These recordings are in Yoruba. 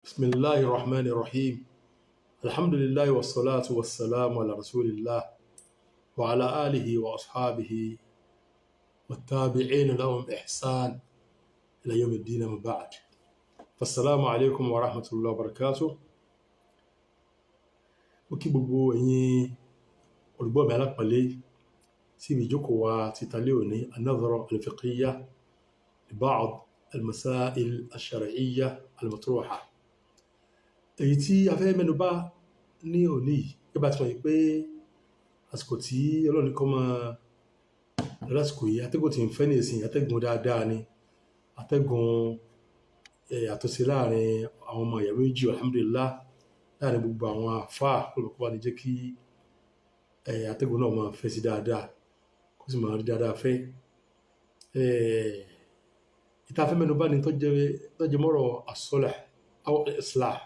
بسم الله الرحمن الرحيم، الحمد لله والصلاة والسلام على رسول الله وعلى آله وأصحابه والتابعين لهم بإحسان إلى يوم الدين، أما بعد، فالسلام عليكم ورحمة الله وبركاته. Mo kí gbogbo ẹ̀yin olùgbọ́ mi alápọ̀nlé sí ibi ìjókòó wa ti talẹ́ òní, النظرة الفقهية لبعض المسائل الشرعية المطروحة. Èyí tí a fẹ́ mẹ́nu bà ní òní yìí, gẹ́gẹ́ bá ti mọ̀ pé àsìkò tí Ọlọ́run ní kó máa lọ lásìkò yìí, atẹ́gùn tí ń fẹ́ ní ìsìn, atẹ́gùn dáadáa ni, atẹ́gùn àtúnṣe láàrin àwọn ọmọ ìyá méjì, alhamdulillah, láàrin gbogbo àwọn àfáà. Kó bá ní jẹ́ kí atẹ́gùn náà máa fẹ́ sí dáadáa, kó sì máa rí dáadáa fẹ́. Ìta fẹ́ mẹ́nu bà ní tó jẹ́ mọ́rọ̀ as-sulh aw al-islah.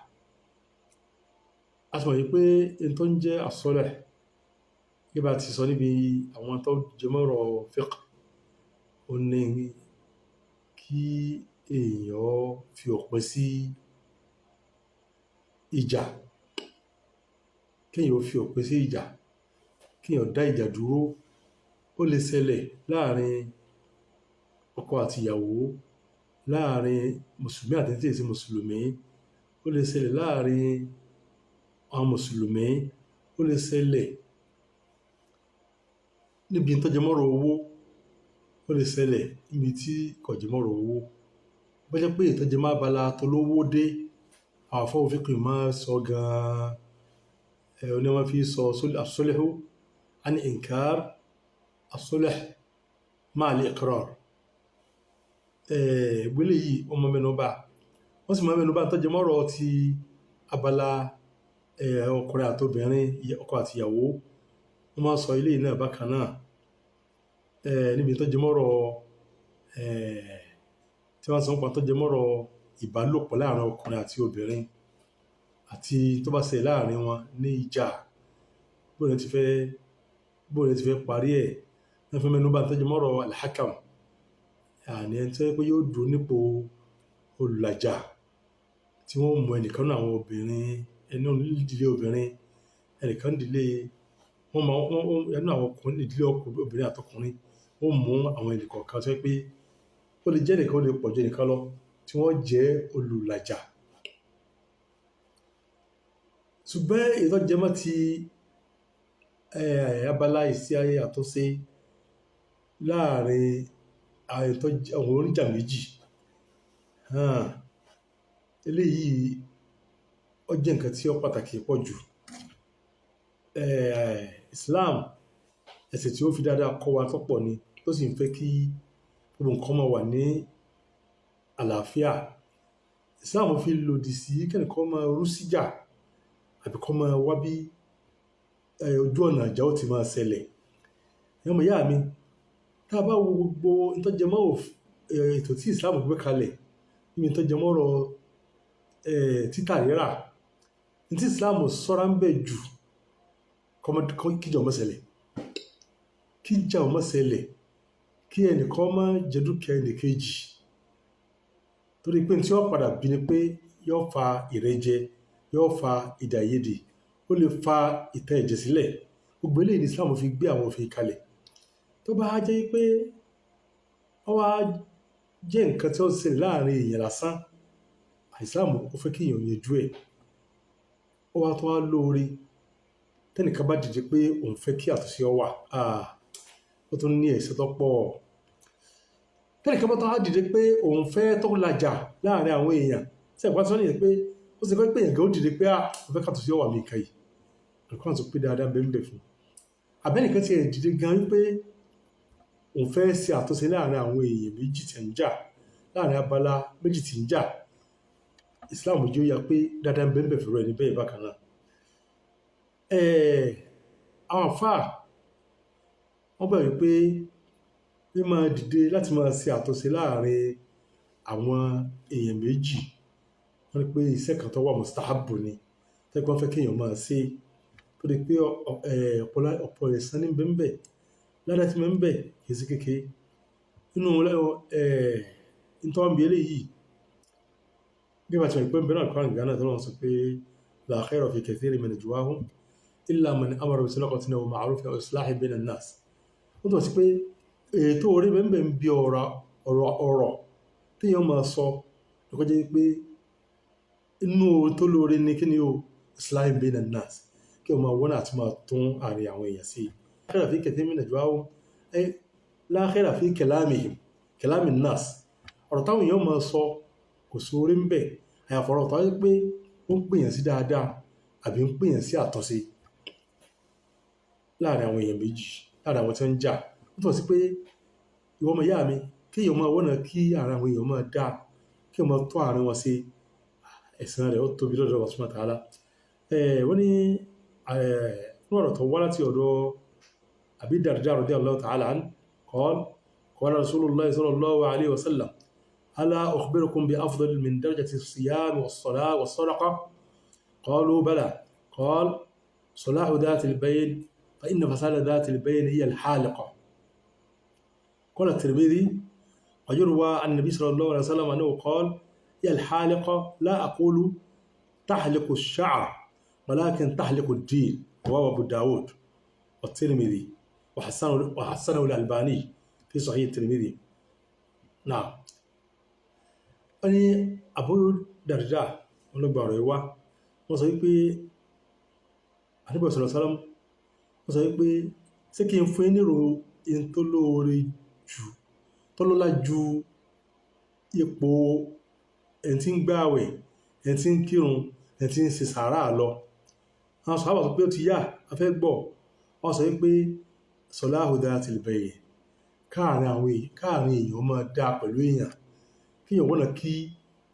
A sì mọ̀ wípé n tó ń jẹ́ as-sulh, gẹ́gẹ́ bá ti sọ níbi àwọn tó jẹ́ mọ́rọ̀ fiqh, ó ní kí èèyàn fi òpin sí ìjà, kéèyàn ó fi òpin sí ìjà, kéèyàn dá ìjà dúró. Ó lè ṣẹlẹ̀ láàrin ọkọ àti ìyàwó, láàrin mùsùlùmí àti ẹni tí kìí ṣe mùsùlùmí, ó lè ṣẹlẹ̀ láàrin àwọn mùsùlùmí, ó lè ṣẹlẹ̀ níbi tó jẹ mọ́rọ̀ owó, ó lè ṣẹlẹ̀ níbi tí kò jẹ mọ́rọ̀ owó. Bó jẹ́ pé èyí tó jẹ mọ́ abala tó lówó dé, àwọn àfáà fiqh máa ń sọ gan-an, ní wọ́n fi sọ as-sulhu an inkar as-sulh ma'a al-iqrar. Gbélé yìí wọ́n máa mẹ́nu bà, wọ́n sì máa mẹ́nu bà tó jẹ mọ́rọ̀ ti abala ọkùnrin àti obìnrin, ọkọ àti ìyàwó. Wọ́n máa ń sọ eléyìí náà bákan náà níbi tó jẹ mọ́rọ̀ tí wọ́n sọ nípa tó jẹ mọ́rọ̀ ìbálòpọ̀ láàrin ọkùnrin àti obìnrin, àti tó bá ṣẹlẹ̀ láàrin wọn ní ìjà, bóò ní ti fẹ́ parí ẹ̀. Wọ́n fi mẹ́nu bà tó jẹ mọ́rọ̀ al-hakam, àní ẹni tó jẹ́ pé yóò dúró nípò olùlàjà, tí wọ́n mú ẹnìkan nínú àwọn obìnrin, ẹni ìdílé obìnrin, ẹnìkan ìdílé wọ́n máa wọ́n ẹnu àwọn ọkùnrin, ìdílé ọkùnrin, obìnrin àtọkùnrin, wọ́n mú àwọn ẹnì kọ̀ọ̀kan tó jẹ́ pé ó lè jẹ́ ẹnìkan, ó lè pọ̀ ju ẹnìkan lọ, tí wọ́n jẹ́ olùlàjà. Ṣùgbọ́n èyí tó jẹ mọ́ ti abala ìṣe ayé àtúnṣe láàrin àwọn oníjà méjì, eléyìí ó jẹ́ nǹkan tí ó pàtàkì pọ̀ jù. Islam, ẹ̀sìn tí ó fi dáadáa kọ́ wa tó pọ̀ ni, tó sì ń fẹ́ kí gbogbo nǹkan máa wà ní àlàáfíà. Islam fi lòdì sí kẹ́nìkan máa rú síjà àbí kó máa wá bí ojú ọ̀nà ìjà ó ti máa ṣẹlẹ̀. Ẹ̀yin ọmọ ìyá mi, tá a bá wo gbogbo ohun tó jẹ mọ́ ètò tí Islam gbé kalẹ̀ níbi tó jẹ mọ́ ọ̀rọ̀ títà rírà, ní tí Islam sọ́ra ń bẹ̀ jù, kíjà ó má ṣẹlẹ̀, kíjà ó má ṣẹlẹ̀, kí ẹnìkan má jẹ dúkìá ẹnìkejì, torí pé tí ó padà bí ni pé yóò fa ìrẹ́jẹ, yóò fa èdè àìyedè, ó lè fa ìtẹ̀ ẹ̀jẹ̀ sílẹ̀. Gbogbo eléyìí ní Islam fi gbé àwọn òfin kalẹ̀. Tó bá jẹ́ pé ó wá jẹ́ nǹkan tí ó ṣẹlẹ̀ láàrin èèyàn lásán, Islam ó fẹ́ kí èèyàn yanjú ẹ̀. Ó wá tó wá lóore tẹ́nìkan bá dìde pé òun fẹ́ kí àtúnṣe ó wà, ó tún ní ẹ̀san tó pọ̀. Tẹ́nìkan bá tó wá dìde pé òun fẹ́ tó làjà láàrin àwọn èèyàn, tí ẹ̀kọ́ sọ nìyẹn pé ó sì kọ́ pé èèyàn gan ó dìde pé ó fẹ́ kí àtúnṣe ó wà ní nǹkan yìí, Al-Qur'an sọ pé dáadáa bẹ́ẹ̀ ń bẹ fún un. Àbẹ́nìkan tí ẹ̀ dìde gan wípé òun fẹ́ ṣe àtúnṣe láàrin àwọn èèyàn méjì tí ń jà, láàrin abala méjì tí ń jà, Islam jẹ́ ó yá pé dáadáa bẹ́ẹ̀ ń bẹ fún ẹni bẹ́ẹ̀ bákan náà. Àwọn àfáà wọ́n gbà wípé mímáa dìde láti máa ṣe àtúnṣe láàrin àwọn èèyàn méjì, wọ́n ní pé iṣẹ́ kan tó wà mustahabu ni, tó jẹ́ pé wọ́n fẹ́ kí èèyàn máa ṣe, torí pé ọ̀pọ̀ ẹ̀san ní bẹ ń bẹ, ládá tí ń bẹ kì í ṣe kékeré. Nínú ntọ́ ń bi eléyìí, Bí wàá ti wọ́n pé ń bẹ̀rẹ̀ Al-Qur'an Ghana tó lọ́wọ́ sọ pé la khayra fi kathirin min najwahum illa man amara bi sadaqatin aw ma'rufin aw islahin bayna an-nas. Ó tọ́ sí pé ètò orí bẹ́ẹ̀ ń bí ọ̀rọ̀ ọ̀rọ̀ téèyàn máa sọ lọ́kọ́ jẹ́ pé inú tó lóore ní kí ni o, islahin bayna an-nas, kí o máa wọ́n àti máa tún àárín àwọn èèyàn sí. La khayra fi kathirin min najwahum, ay la khayra fi kalamihim, kalami an-nas. Ọ̀rọ̀ táwọn èèyàn máa sọ kò sóore ń bẹ̀, àyàfọ̀rọ̀ tó wáyé pé ó ń pèèyàn sí dáadáa àbí ń pèèyàn sí àtúnṣe láàrin àwọn èèyàn méjì, láàrin àwọn tí wọ́n ń jà. Ó túmọ̀ sí pé ìwọ ọmọ ìyá mi, kí èèyàn máa wọ́nà kí àárín àwọn èèyàn máa dáa, kí èèyàn máa tún àárín wọn ṣe, ẹ̀san rẹ̀ ó tóbi lọ́dọ̀ Allah subhanahu wa ta'ala. Wọ́n ní ní ọ̀rọ̀ tó wá láti ọ̀dọ̀ Abi Darda radiyallahu ta'ala anhu, qala qala Rasulullah sallallahu alayhi wa sallam, ala ukhbirukum bi afdal min darajati as-siyam was-salah was-sadaqa? Qalu bala. Qala salahu dhati al-bayn, fa inna fasada dhati al-bayn hiya al-haliqa. Qala at-Tirmidhi wa yurwa an an-nabi sallallahu alayhi wa sallam annahu qala hiya al-haliqa, la aqulu tahliqu ash-sha'r walakin tahliqu ad-din. Rawahu Abu Dawud wa at-Tirmidhi wa hasanahu al-Albani fi Sahih at-Tirmidhi. Naam. Wọ́n ní Abu Darda wọn ló gba ọ̀rọ̀ yìí wá. Wọ́n sọ wípé Ànábì sallallahu alaihi wasallam, wọ́n sọ wípé ṣé kí n fún yín nírò in tó lóore jù, tó lọ́lá ju ipò ẹni tí ń gbààwẹ̀, ẹni tí ń kírun, ẹni tí ń ṣe sàárà lọ? Àwọn sàhábà sọ pé ó ti yá, a fẹ́ gbọ́. Wọ́n sọ wípé salahu dhatil bayn, káàrin àwọn èèyàn, káàrin èèyàn máa dáa pẹ̀lú èèyàn, kí èèyàn wọ́nà kí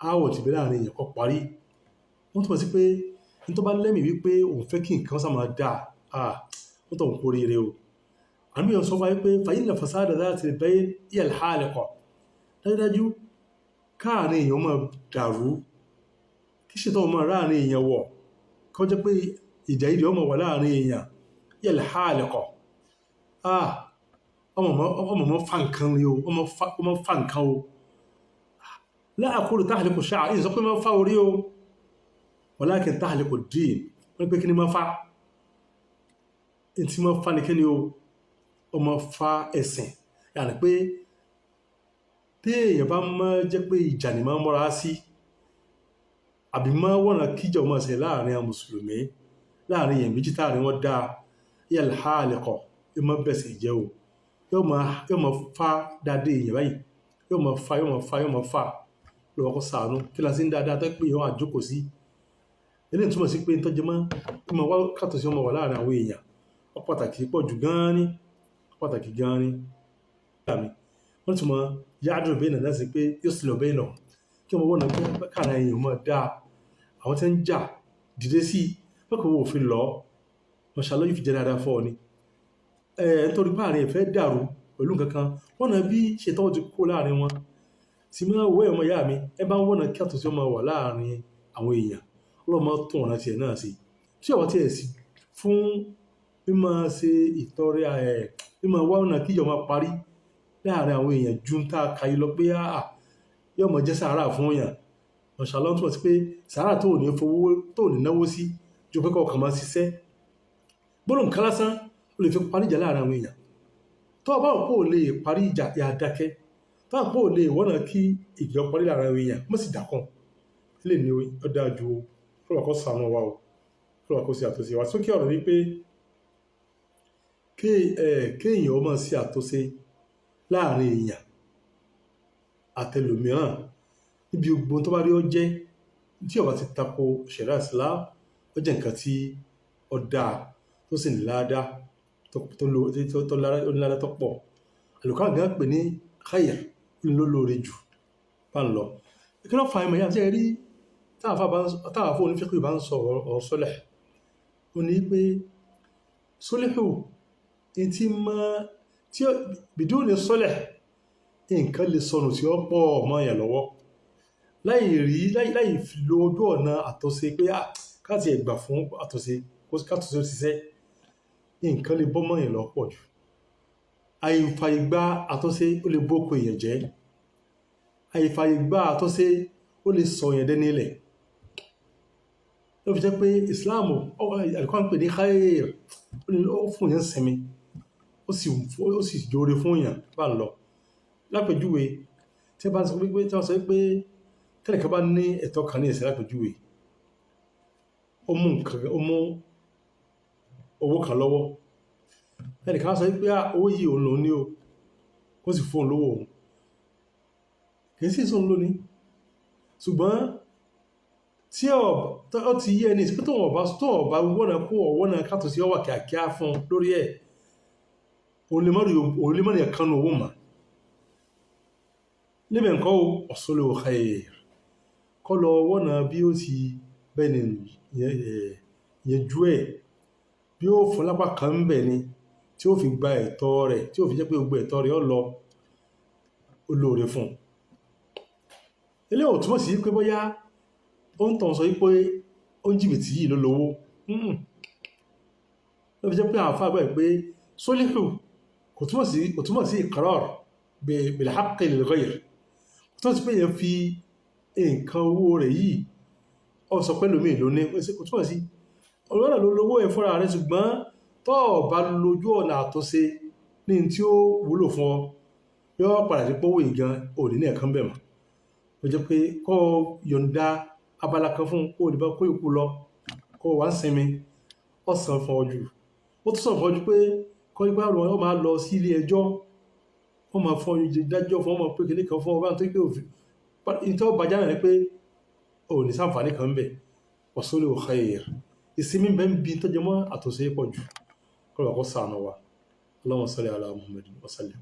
aáwọ̀ tí bẹ láàrin èèyàn kó parí. Wọ́n túmọ̀ sí pé ní tó bá lẹ́mìí wípé òun fẹ́ kí nǹkan sá máa dáa, ó tọ̀ ń kó oríire o. Àmì èèyàn sọ fún wa wípé fa inna fasada dhatil bayn hiya al-haliqa. Dájúdájú káàrin èèyàn máa dàrú, kí ṣètò máa ráàrin èèyàn wọ̀, kó jẹ́ pé ìjà ìdí ọmọ wà láàrin èèyàn, hiya al-haliqa. Ọmọ mọ́ fa nǹkan rí o, ọmọ fa nǹkan o. La aqulu tahliqu ash-sha'r, ìsọ pé máa fa orí o, walakin tahliqu ad-din. Wọ́n pé kí ni máa fa? In tí máa fa ní kí ni o, ọmọ fa ẹ̀sìn. Yàní pé tí èèyàn bá máa jẹ́ pé ìjà ni máa mọ́ra sí, àbí máa wọ̀nà kíjà ọmọ ṣe láàrin àwọn mùsùlùmí, láàrin èèyàn méjì táàrin wọn dáa, hiya al-haliqa, yóò máa bẹ̀sẹ̀ jẹ́ o. Yóò máa fa dáadé èèyàn báyìí, yóò máa fa, yóò máa fa, yóò máa fa. Lọ́wọ́ kó sàánú kí la sí ń dáadáa tó pé èèyàn àjókòó sí. Eléyìí túmọ̀ sí pé tọ́jú mọ́ kí máa wá kàtó sí ọmọ wà láàrin àwọn èèyàn, ó pàtàkì pọ̀ jù gan-an ní, ó pàtàkì gan-an ní. Wọ́n tún mọ̀ ya'dilu bayna an-nas pé yuslihu baynahum, kí wọ́n wọ́n pé káàrin èèyàn máa dáa, àwọn tí ń jà dìde sí pé kò wọ́n fi lọ, mashallah yóò fi jẹ́ dáadáa fún ọ ni. Nítorí pé àárín ìfẹ́ dàrú pẹ̀lú nǹkan kan, wọ́n náà bí ṣètò ti kó láàrin wọn. Sì máa wọ ẹ̀mọ ìyá mi, ẹ bá ń wọ́nà kí àtúnṣe máa wà láàrin àwọn èèyàn, Ọlọ́run máa tún ọ̀nà tiẹ̀ náà sí. Tí ọ̀wọ́ tiẹ̀ sí fún mímọ̀ ṣe ìtọrẹ ẹ̀, mímọ̀ wá ọ̀nà kí ìjọ máa parí láàrin àwọn èèyàn ju ń tá a ka yìí lọ pé yóò máa jẹ́ sàárà fún èèyàn. Mashallah túmọ̀ sí pé sàárà tó ò ní fowó, tó ò ní náwó sí, ju pé kó kàn máa ṣiṣẹ́. Gbólóhùn kan lásán ó lè fi parí ìjà láàrin àwọn èèyàn. Tó o bá rò pé ò lè parí ìjà, yà dákẹ́. Tó o bá rò pé ò lè wọ́nà kí ìjà parí láàrin àwọn èèyàn, má sì dákun. Eléyìí ni ó dáa ju o. K'Ọlọ́run kó ṣàánú wa o. K'Ọlọ́run kó ṣe àtúnṣe wa. Sókè ọ̀rọ̀ ni pé kí èèyàn ó máa ṣe àtúnṣe láàrin èèyàn àtẹlòmíràn níbi gbogbo tó bá rí ó jẹ́, tí ó bá ti tako ṣẹ̀ríà Islam, ó jẹ́ nǹkan tí ó dáa tó sì ní ládá tó ní ládá tó pọ̀. Al-Qur'an gan pè ní khayr, ló lóore jù bá ń lọ. Kí ló fa ìmọ̀ ìyá tí ẹ rí táwọn àfọ́ onífíkì bá ń sọ ọ̀rọ̀ sọ́lẹ̀? Ó ní pé sólẹ́hù ní tí mọ́ tí ó biduni sọ́lẹ̀ nǹkan lè sọnù tí ó pọ̀ mọ́ èèyàn lọ́wọ́. Láì rí, láì lo ojú ọ̀nà àtúnṣe pé káàtì ẹ̀ gbà fún àtúnṣe, kátúnṣe ó ṣiṣẹ́, nǹkan lè bọ́ mọ́ èèyàn lọ́wọ́ pọ̀ jù. Àìfàyègbà àtúnṣe ó lè bóko èèyàn jẹ́. Àìfàyègbà àtúnṣe Ó lè sọ yẹn dé nílẹ̀. Ló fi jẹ́ pé Islam àlùkò ń pè ní khair, ó fún yẹn sinmi, ó sì jóore fún yàn bá ń lọ. Lápèjúwe, tí wọ́n bá sọ pé, tí wọ́n sọ pé tẹ́nìkan bá ní ẹ̀tọ́ kan ní ìsìn, lápèjúwe, ó mú nǹkan, ó mú owó kan lọ́wọ́, ẹnìkan sọ pé owó yìí òun lòún ní o, kó sì fún òun lówó òun, kì í sì sóun lónìí. Ṣùgbọ́n tí ọ ti yé ẹni pé tóun ọba wọ́nà kó ọ̀wọ́nà kátó sí ọwà kíákíá fún un lórí ẹ̀, òun lè mọ́ ní ẹ̀kan owó mà níbẹ̀. Nǹkan o ọ̀sọ́lẹ̀ khair, kọ́ lọ wọ́nà bí ó ti bẹ́ẹ̀ ni yẹn jú ẹ̀, bí ó fún lápá kan ń bẹ̀ ni tí ó fi gba ẹ̀tọ́ rẹ̀, tí ó fi jẹ́ pé gbogbo ẹ̀tọ́ rẹ̀ ó lọ olóore fún un. Eléyìí ò túmọ̀ sí pé bóyá ó ń tàn sọ wípé ó ń jìbìtì yìí ló lówó. Ló fi jẹ́ pé àwọn afáàgbà pé sólíhù kò túmọ̀ sí iqrar bil haqqi lil ghayr, kò túmọ̀ sí pé èèyàn fi nǹkan owó rẹ̀ yìí, ó sọ pé lómi ló ní. Kò túmọ̀ sí ọlọ́nà ló lówó ẹ̀ fúnra rẹ̀. Ṣùgbọ́n tó o bá lójú ọ̀nà àtúnṣe ní tí ó wúlò fún ọ, yóò padà sí pówó ìgan ò ní ní ẹ̀kan bẹ̀ mọ́. Ó jẹ́ pé kó o yọ̀ǹda abala kan fún kó o lè bá kó ìkú lọ, kó o wá ń sinmi, ó sàn fún ọ jù. Ó tún sàn fún ọ jù pé kọ́ ipá ọ máa lọ sí ilé ẹjọ́, wọ́n máa fún ọ dájọ́ fún ọ, máa pé kíní kan fún ọ bá ń tó pé òfin ìtọ́ bàjá náà ni pé ò ní sáǹfààní kan bẹ̀. Wasulu khair, ìsinmi bẹ́ẹ̀ ń bi tọ́jú mọ́ àtúnṣe pọ̀ jù. Kọ́ lọ́kọ́ sànù wa. Allahumma salli ala Muhammadin wa sallim.